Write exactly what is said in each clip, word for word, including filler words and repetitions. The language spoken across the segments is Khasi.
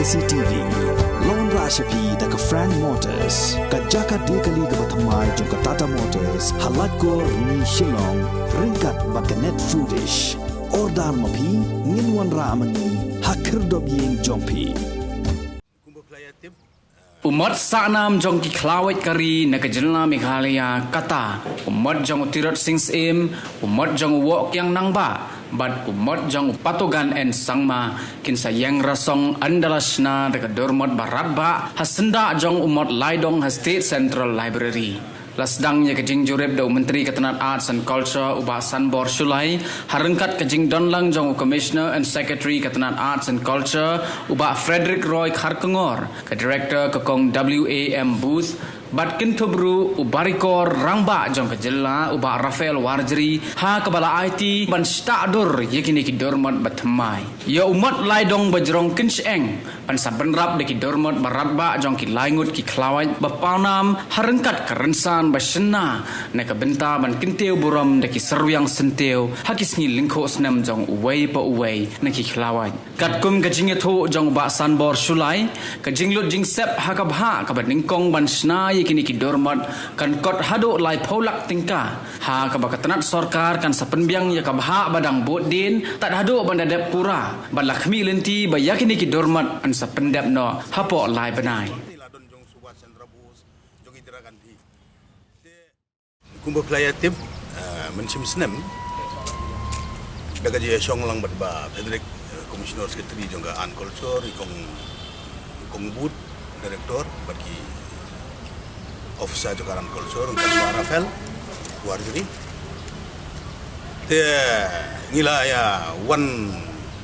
C T V. Long ra sha phi da ka Frank Motors, ka jaka de kali kaba thymmai jong ka Tata Motors, ha Laitkor, Ni Shillong, ryngkat bad ka Net Foodish. Order ma phi, ngin wanrah ma ngi ha khyrdop ïing jong phi. U mot sahnam jong ki khlawait ka ri na ka jylla Meghalaya, kata u mot jong u Tirot Sing Syiem, u mot jong u Woh Kiang Nangbah bad u mot jong u Patogan N Sangma, kin sa ïeng rasong ynda la shna da ka dormot ba radbah ha syndah jong u mot Laidong ha State Central Library. La sdang ïa ka jingjurip da u Myntri ka tnat Arts and Culture u Bah Sanbor Shullai, ha ryngkat ka jingdon lang jong u Commissioner and Secretary ka tnat Arts and Culture u Bah Frederick Roy Kharkongor, ka Director ka Kong W A M Booth, bad kynthup ruh u Barikor Rangbah jong ka jylla u Bah Raphael Warjri, ha kaba la aiti ban sdang dur ïa kine ki dormot ba thymmai. Ïa u mot Laidong Bajrong Kynsheng ban sa bynrap da ki dormot ba radbah jong ki lai ngut ki khlawait ba pawnam, ha ryngkat ka rynsan ba shna na ka bynta ban kyntiew burom da ki syrwiang syntiew ha ki sngi lyngkhuh snem jong uwei pa uwei na ki khlawait. Katkum ka jingïathuh jong u Bah Sanbor Shullai, ka jinglut jingsep ha ka bhah kaba nyngkong ban shna ïa kine ki dormot kan kot haduh laiphew lak tyngka, ha kaba ka tnat sorkar kan sa pynbiang ïa ka bhah ba dang bud dien tad haduh ban da dep pura, bad la khmih lynti ba ïa kine ki dormot yn sa pyndep noh hapoh lai bnai. Kumba phi la ïa tip, eh, mynshem snem da ka jingïashong lang bad Bah Frederick, eh, Commissioner Secretary jong ka Art Culture, i Kong, Kong Booth, Director, bad ki officer jong ka Art Culture, ka Bah Raphael Warjri. Te ngi la ïa wan,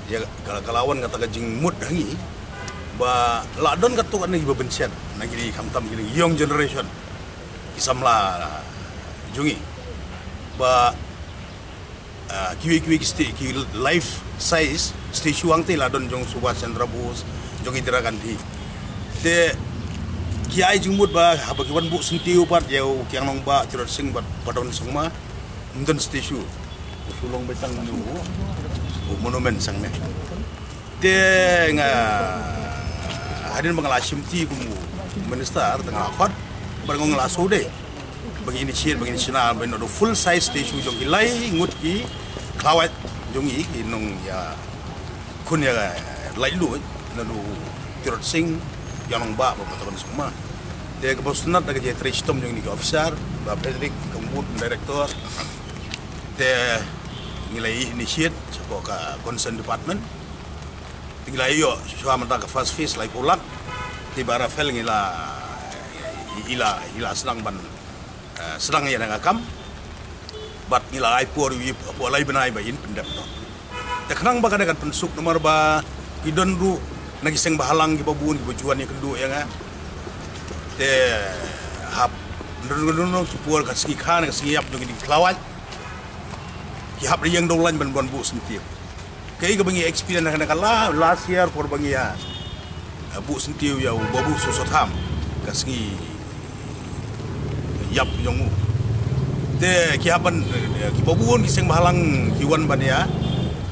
ïa ka, ka la wan kata ka jingmut ha ngi ba la don katto katne kiba bun sien na kine, khamtam kine young generation, ki samla jong ngi, ba, ah, kiwei kiwei ki sta-, ki life size statue hangtei la don jong Subhash Chandra Bose, jong Indira Gandhi. Te ki ai jingmut ba haba ki wan buh syntiew pat ïa u Kiang Nangbah, Tirot Sing bad Patogan Sangma, ym don statue. U shu long beit tang u monument shangne. Te nga, hadien ba nga la shimti kum u minister, te nga la khot ba nga la shu dei ba ngin initiate, ba ngin shna, ba ngin don full size statue jong ki lai ngut ki khlawait jong ngi, ki nongïakhun ïa laitluid, naduh u Tirot Sing, Kiang Nangbah bad Patogan Sangma. Te kaba sngewtynnat da ka jingtrei shitom jong kine ki officer, Bah Frederick Kong Booth, Director. Te ngi la initiate sha ka concerned department. Te ngi la ïoh shuwa mynta ka first phase laiphew lak. Te Bah Raphael ngi la, i la, i la sdang ban, eh, sdang ïa kane ka kam. Bad ngi la ai por ïa u hapoh lai bnai ba in pyndep noh. Te khnang ba kane kan pynsuk, namar ba ki don ruh na ki seng bhalang kiba bun kiba ju wan ïakynduh ïa nga. Te hap don, don, don ki por ka sngi kha, ka sngi ïap jong kine ki khlawait, ki hap da ïeng dewlain ban, ban buh syntiew. Kaei kaba ngi experience ha kane ka la, last year por ba ngi ïa, eh, buh syntiew ïa u Babu Soso Tham, ka sngi ïap jong u. Te ki hap ban, eh, kiba bun ki seng bhalang ki wan ban ïa,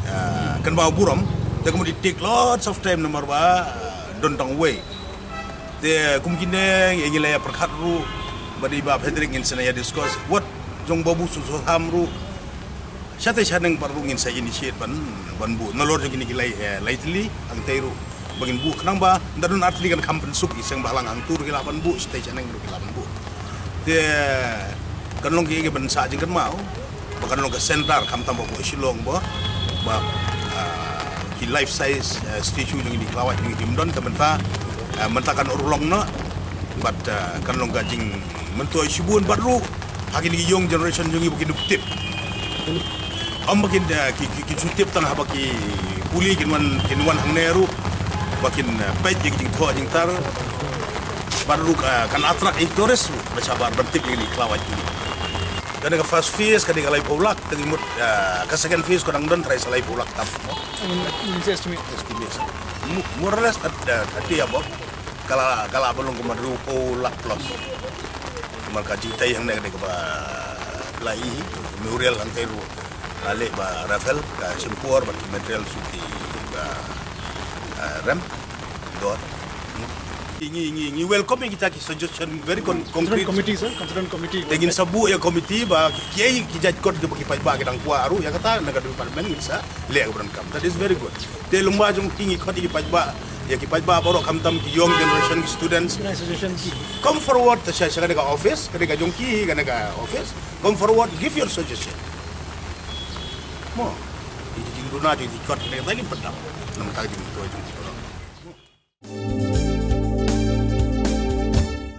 eh, kynmaw burom. Te ka mut it take lots of time namar ba, eh, don tang uwei. Te kum kine ngi la ïa pyrkhat ruh bad i Bah Frederick, ngin sa ïa discuss wat jong Babu Soso Tham ruh. Shatei shaneng pat ruh ngin sa initiate ban, ban buh nalor jong kine ki lai, eh, lai tylli hangtei ruh ba ngin buh, khnang ba ynda don artylli kan kham pynsuk, ki seng bhalang hangto ruh ki lah ban buh, shatei shaneng ruh ki lah ban buh. Te kan long ki, ki ban sah jingkynmaw ba kan long ka center, khamtam ba hapoh Shillong ba, ba, ah, ki life size, eh, statue jong kine ki khlawait jong ngi kim don, te mynta, eh, mynta kan urlong noh bad, eh, kan long ka jingmyntoi shibun bad ruh ha kine ki young generation jong ngi ba kin tip. Ym ba kin, eh, ki, ki, ki shu tip tang haba ki pule, kin wan, kin wan hangne ruh ba kin, eh, peit ïa ki jingthoh jingtar. Bad ruh, eh, kan attract ïa ki tourist ruh ba shabar ban tip ïa kine ki khlawait jong ngi. Kane ka first phase ka dei ka laiphew lak, te ngi mut, eh, ka second phase ka dang don trai sa laiphew lak tam. Estimate. Estimate. Mo-, more or less at, eh, at the above. Ka la, ka la ba long kumba hynriewphew lak plus. Namar ka jingtei hangne ka dei kaba la i, memorial hangtei ruh la leh Bah Raphael, ka shim por bad ki material shuh kiba, eh, rem. Dor. Ngi ngi ngi welcome ïa kita ki suggestion very con- concrete. Committee, sir, concerned committee. Te ngin sa buh ïa committee ba ki ki judge court ki ba ki paidbah ki dang kwah ruh ïa kata na ka department ngin sa leh ka ban kam. That is very good. Te lum ba jong ki ngi khot ïa ki paidbah, ïa ki paidbah baroh khamtam ki young generation ki students. Suggestions. Come forward ta sha sha ka office, ka ka jong ki ka ka office. Come forward, give your suggestion. Mo. Ki jingduna jong ki court ne ta ki padam. Namar ta ki jingduna jong ki court.